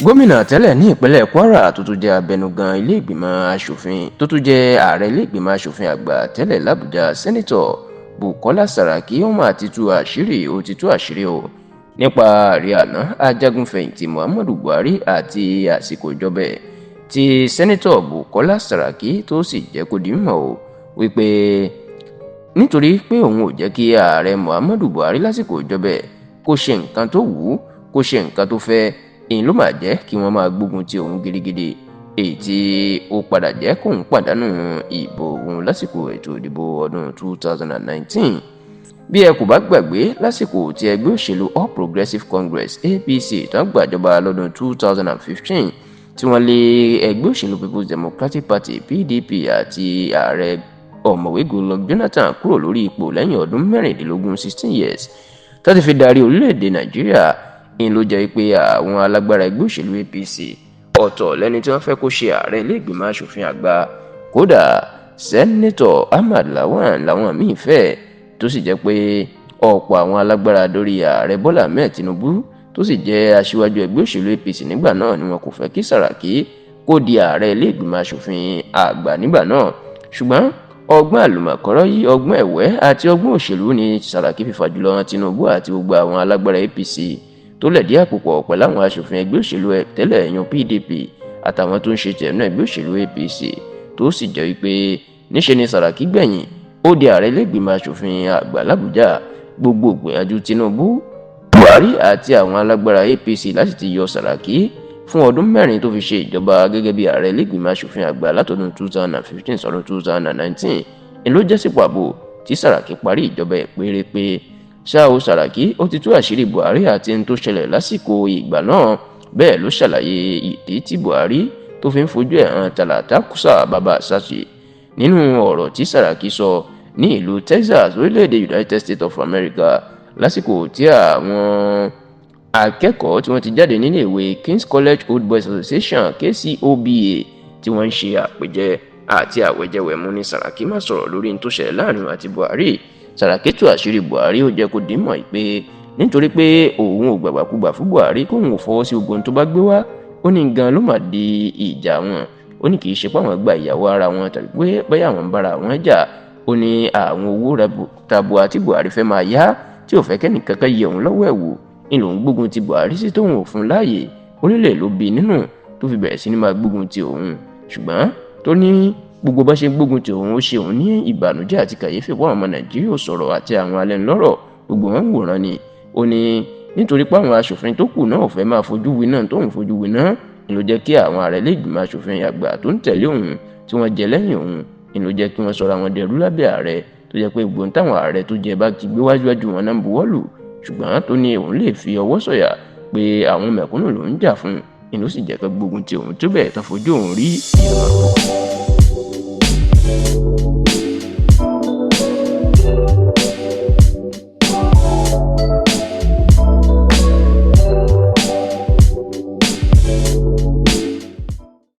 Gómìnà tẹ́lẹ̀ ní ìpínlẹ̀ Kwara tó tún jẹ́ abẹnugan ilé ìgbìmọ̀ asòfin tó tún jẹ́ ààrẹ ilé ìgbìmọ̀ asòfin àgbà tẹ́lẹ̀ làbújá, Sẹ́nitọ̀ Bukola Saraki, ó mà ti tú àṣírí, ó ti tú àṣírí o nípa ààrẹ àná ajagunfẹ̀yìntì Muhammadu Buhari àti àsìkò ìjọba ẹ̀ tí Sẹ́nitọ̀ Bukola Saraki tó sì jẹ́ kó di mímọ̀ o wípé nítorí pé òun ò jẹ́ kí ààrẹ Muhammadu Buhari lásìkò ìjọba ẹ̀ kó ṣe nǹkan tó wù ú, kó ṣe nǹkan tó fẹ́, èyí ló máa jẹ́ kí wọ́n máa gbógun ti òun gidigidi, èyí tí ó padà jẹ́ kóun pàdánù ìbò òun lásìkò ètò ìdìbò ọdún 2019. Bí ẹ kò bá gbàgbé, lásìkò tí ẹgbẹ́ òṣèlú All Progressives Congress, APC, tán gbàjọba lọ́dún 2015, tí wọ́n lé ẹgbẹ́ òṣèlú People's Democratic Party, PDP, àti ààrẹ Ọ̀mọ̀wé Goodluck Jonathan kúrò lórí ipò lẹ́yìn ọdún 16, 16 years tó ti fi darí orílẹ̀-èdè Nàìjíríà, ń ló jẹ́ pé àwọn alágbára ẹgbẹ́ òṣèlú APC, ọ̀tọ̀ lẹ́ni tí wọ́n fẹ́ kó ṣe ààrẹ ilé ìgbìmọ̀ asòfin àgbà. Kódà, Sẹ́nẹ́tọ̀ Ahmad Lawan làwọn míín fẹ́, tó sì jẹ́ pé ọ̀pọ̀ àwọn alágbára lórí ààrẹ Bọ́lá Ahmed Tinubu, tó sì jẹ́ aṣíwájú ẹgbẹ́ òṣèlú APC nígbà náà, ni wọn kò fẹ́ kí Sàràkí kó di ààrẹ ilé ìgbìmọ̀ asòfin àgbà nígbà náà. Ṣùgbọ́n ọgbọ́n àlùmọ̀kọ́rọ́ yìí, ọgbọ́n ẹ̀wẹ́ àti ọgbọ́n òṣèlú ni Sàràkí fi fàjùlọ hàn Tinubu àti gbogbo àwọn alágbára APC tó lẹ̀dí àpò pọ̀ pẹ̀lú àwọn aṣòfin ẹgbẹ́ òṣèlú tẹ́lẹ̀ yan PDP àtàwọn tó ń ṣe tẹ̀nú ẹgbẹ́ òṣèlú APC, tó sì jẹ́ wípé níṣe ni Sàràkí gbẹ̀yìn ó di ààrẹ ilé-ìgbìmọ̀ asòfin àgbà làbújá. Gbogbo ìgbìyànjú Tinubu, Buhari àti àwọn alágbára APC láti ti yọ Sàràkí fún ọdún 4 tó fi ṣe ìjọba gẹ́gẹ́ bí ààrẹ ilé-ìgbìmọ̀ asòfin àgbà látọdún 2015 sọdún 2019 ni ló jẹ́ sípò ààbò tí Sàràkí parí ìjọba ẹ̀ pérépé. Ṣá o, Sàràkí ó ti tú àṣírí Buhari àti ohun tó ṣẹlẹ̀ lásìkò ìgbà náà. Bẹ́ẹ̀ ló ṣàlàyé ìdí tí Buhari tó fi ń fojú ẹ̀ hàn tàlàtà kùsà bàbá sàṣì. Nínú ọ̀rọ̀ tí Sàràkí sọ ní ìlú Texas, orílẹ̀-èdè United States of America, lásìkò tí àwọn akẹ́kọ̀ọ́ tí wọ́n ti jáde nílé ìwé King's College Old Boys Association, KCOBA, tí wọ́n ń ṣe àpèjẹ àti àwẹ̀jẹwẹ̀mu ní Sàràkí má sọ̀rọ̀ lórí ohun tó ṣẹlẹ̀ láàrin àti Buhari. Sàràkí tú àṣírí Buhari, ó jẹ́ kó dìímọ̀ pé nítorí pé òun ò gbàgbàkúgbà fún Buhari, kóun ò fọwọ́ sí gbogbo ohun tó bá gbé wá, ó ní gan ló mà di ìjà wọn. Ó ní kì í ṣe pé àwọn gba ìyàwó ara wọn tàbí pé bóyá àwọn ń bára àwọn jà. Ó ní àwọn owó tabua tí Buhari fẹ́ máa yá, tí ò fẹ́ kẹ́nìkankan yẹ òun lọ́wọ́ ẹ̀ wò, ń lòun gbógun ti Buhari sí, tóun ò fún láàyè. Ó nílẹ̀ ló bí nínú tó fi bẹ̀rẹ̀ sí ní máa gbógun ti òun. Ṣùgbọ́n tó ní gbogbo bá ṣe gbógun ti òun, ó ṣe òun ní ìbànújẹ́ àti kàyéfì fún àwọn ọmọ Nàìjíríà ò sọ̀rọ̀ àti àwọn alẹ́nulọ́rọ̀, gbogbo wọn ń wòran ni. Ó ní nítorí pé àwọn aṣòfin tó kù náà ò fẹ́ máa fojú winá tóun fojú winá ni ló jẹ́ kí àwọn ààrẹ ilé ìgbìmọ̀ aṣòfin àgbà tó ń tẹ̀lé òun, tí wọ́n jẹ lẹ́yìn òun, ni ló jẹ́ kí wọ́n sọra wọn dẹrú lábẹ́ ààrẹ, tó jẹ́ pé gbogbo táwọn ààrẹ tó jẹ bá ti gbé wájúwájú wọn náà ń buwọ́lù. Ṣùgbọ́n tó ní òun lè fi ọwọ́ sọ̀yà pé àwọn mẹ̀kúnnù ló ń jà fún, ni ló sì jẹ́ kó gbógun ti òun tó bẹ́ẹ̀ tán fojú òun rí ìrànwọ́.